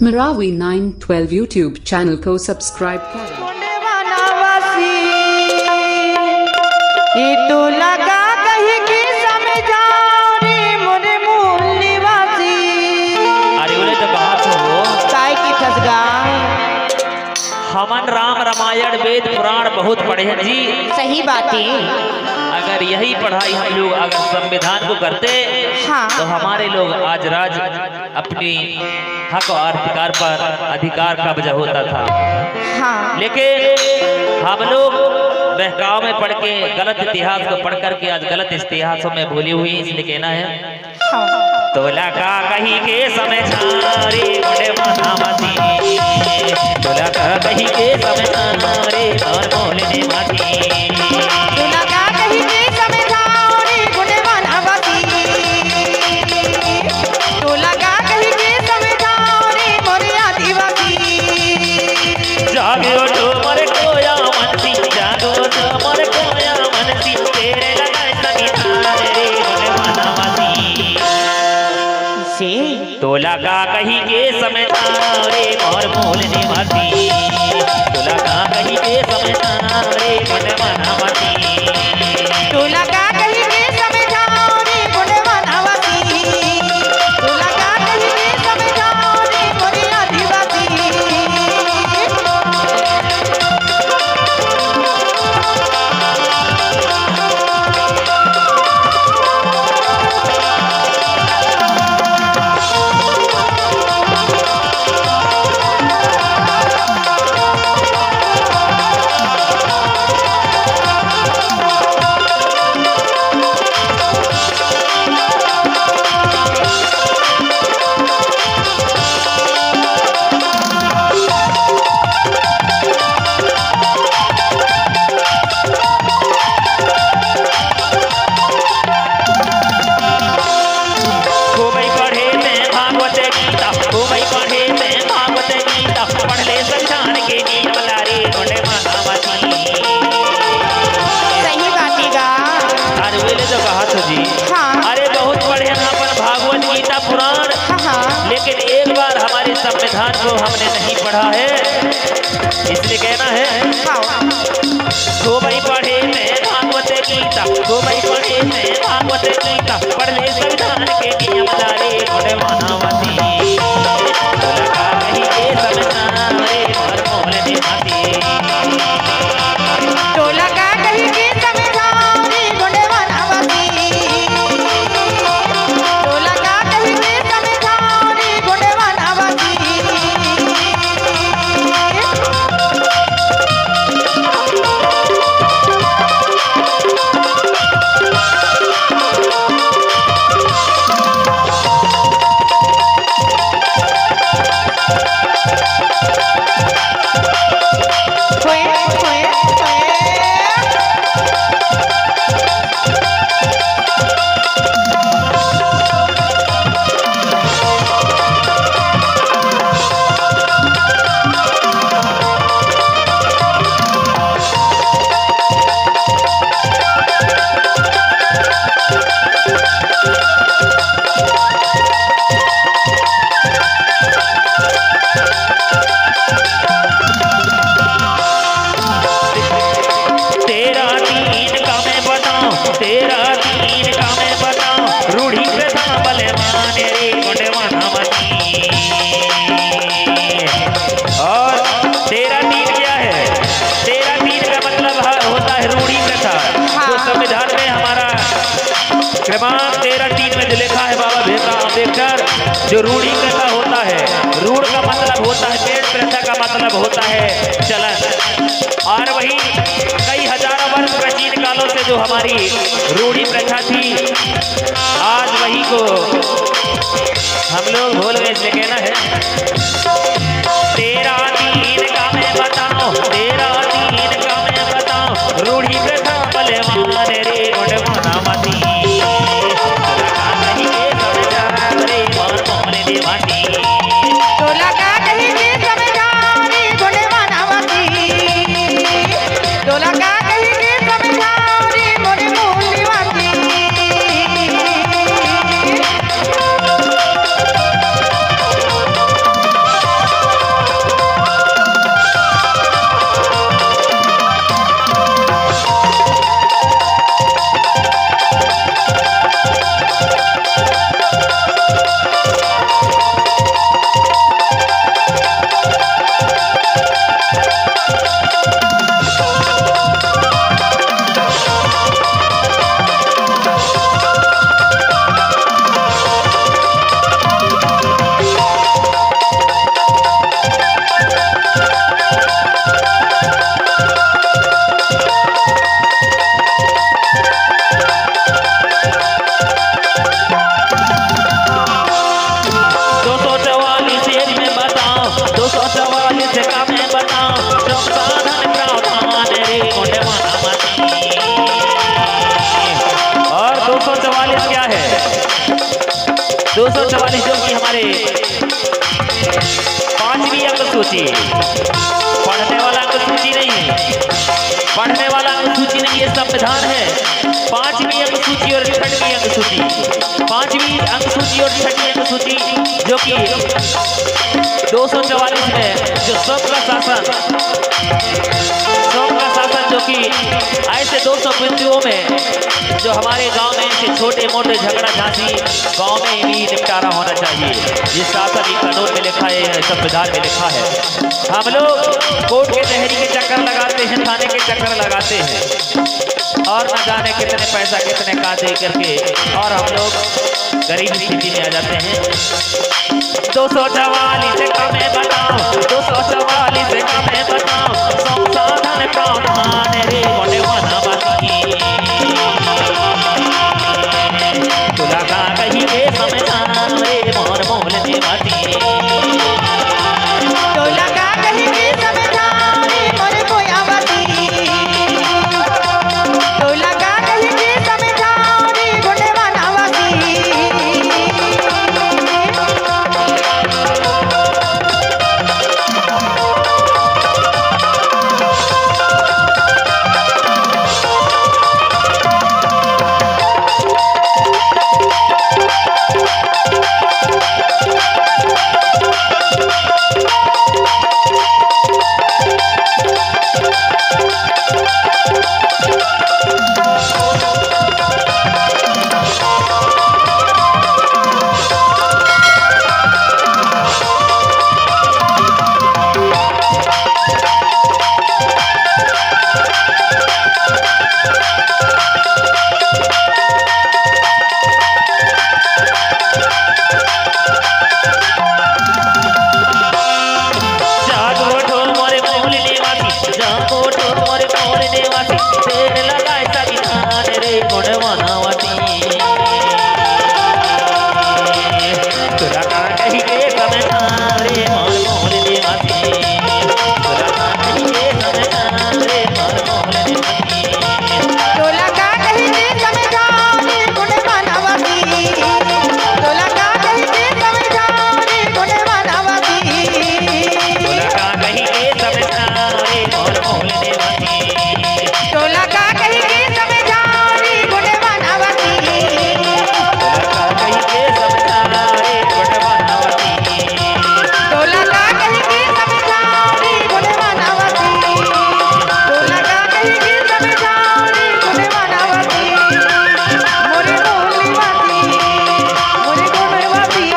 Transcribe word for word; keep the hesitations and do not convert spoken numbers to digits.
Marawi nine twelve YouTube channel को subscribe करें। मुंडे वनवासी, ई तोला का कही के समझाओ रे मोरे मूल निवासी। अरे बोले तो कहा तो हो। काय की फंस गा? हमन राम रामायण वेद पुराण बहुत पढ़े हैं जी। सही बात है। अगर यही पढ़ाई हम लोग अगर संविधान को करते, हाँ। तो हमारे लोग आज राज अपनी हक और अधिकार पर अधिकार कब्जा होता था। हाँ। लेकिन हम लोग बहकाव में पड़ के गलत इतिहास को पढ़ करके आज गलत इतिहासों में भूली हुई, इसलिए कहना है। हाँ। तोला का कही के समझा रे मोरे मनावती, तोला का कही के समझा रे और बोलने वाली। तोला का कही के समझा रे मोरे मनावती। तोला का कही के समझा रे मोरे आदिवासी। जागे उठो मोरे कोया मनसी, जागो उठो मोरे कोया मनसी, तेरे लगाए सभी तारे रे मोरे मनावती। से तोला का कही के समझा रे मोर मूल निवासी, तोला का कही के समझा रे मोरे मनावती। तोला का कही के समझाओ रे मोरे वनवासी। तोला का कही के समझाओ रे मोरे आदिवासी। खूबई पढ़े में भागवत गीता, खूबई पढ़े में भागवत गीता, पढ़ ले संविधान के नियम ला रे मोरे मनावती। सही बात है गा। अरे बोले तो कहा तो जी। हाँ। अरे बहुत पढ़े हैं अपन भागवत गीता पुराण, हाँ, हाँ। लेकिन एक बार हमारे संविधान को हमने नहीं पढ़ा है, इसलिए कहना है। हाँ। खूबई पढ़े में भागवत गीता, खूबई पढ़े में भागवत गीता, पढ़ ले संविधान के नियम ला रे मोरे मनावती। तोला का कही के समझा रे मोर मूल निवासी। तोला का कही के समझा रे मोरे मनावती। तोला का कही के समझा रे मोरे मनावती। तेरा दीन का मैं बताऊं, तेरा दीन का मैं बताऊं, रूढ़ी प्रथा बलवान रे मोरे मनावती। और तेरा दीन क्या है? तेरा दीन का मतलब है, होता है रूढ़ी प्रथा। हाँ। जो संविधान में हमारा क्रमांक तेरह तीन में जो लिखा है बाबा भीमराव अम्बेडकर, जो रूढ़ी प्रथा होता है, रूढ़ का मतलब होता है, पेड़ प्रथा का मतलब होता है चलन। और वही कई हजारों वर्ष प्राचीन कालों से जो हमारी रूढ़ी प्रथा थी, आज वही को हम लोग भूल गए, इसलिए कहना है। तेरा दीन का मैं बताऊं, तेरा दीन का मैं बताऊं, रूढ़ी प्रथा बलवान रे मोरे मनावती। तोला का कही के समझा रे मोर मूल निवासी। तोला का कही के समझा रे मोरे मनावती। तोला का कही के समझा रे मोरे मूल निवासी। दो सौ चवालीस, जो कि हमारे पांचवी अंक सूची, पढ़ने वाला अंक सूची नहीं है, पढ़ने वाला अंक सूची नहीं, ये संविधान है। पांचवी अंक सूची और छठवीं अंक सूची, पांचवी अंक सूची और छठवीं अंक सूची, जो कि दो सौ चवालीस में जो सबका शासन, सबका शासन, जो कि ऐसे दो सौ बिंदुओं में जो हमारे गांव में ऐसे छोटे मोटे झगड़ा झांसी गांव में भी निपटारा होना चाहिए। ये शासन, ये कानून में लिखा है, संविधान में लिखा है। हम लोग कोर्ट कचहरी के चक्कर लगाते हैं, थाने के चक्कर लगाते हैं और न जाने कितने पैसा, कितने का दे करके, और हम लोग गरीब स्थिति में आ जाते हैं। दो सौ चवालीस का मैं बताऊं, दो सौ चवालीस का मैं बताऊं, संसाधन प्रधान रे मोटे वनवासी। तुला का कही के समझाऊं रे मोर मोल निवासी। तोला का कही के समझाऊं रे मोर मोयावासी। तोला का कही के समझाऊं रे गोंडवाना वासी। जागो ठो मोरे मूल निवासी, जागो ठो मोरे मूल निवासी, देर लगाए संविधान रे गोंडवाना वासी। तोला का कही के समझाऊं रे मोर मूल निवासी। तोला का कही के समझाऊं रे मोर मूल निवासी। तोला का कही के समझाऊं रे गोंडवाना वासी। तोला का कही के समझाऊं रे गोंडवाना वासी। तोला का कही के समझाऊं रे मोर मूल निवासी। तोला का कही के समझाऊं रे गोंडवाना वासी। तोला का कही के समझाऊं रे गोंडवाना वासी। तोला का कही के समझाऊं रे गोंडवाना वासी। तोला का कही के समझाऊं रे गोंडवाना वासी। मोरे मोहल्ली वासी, मोरे गोंडवासी।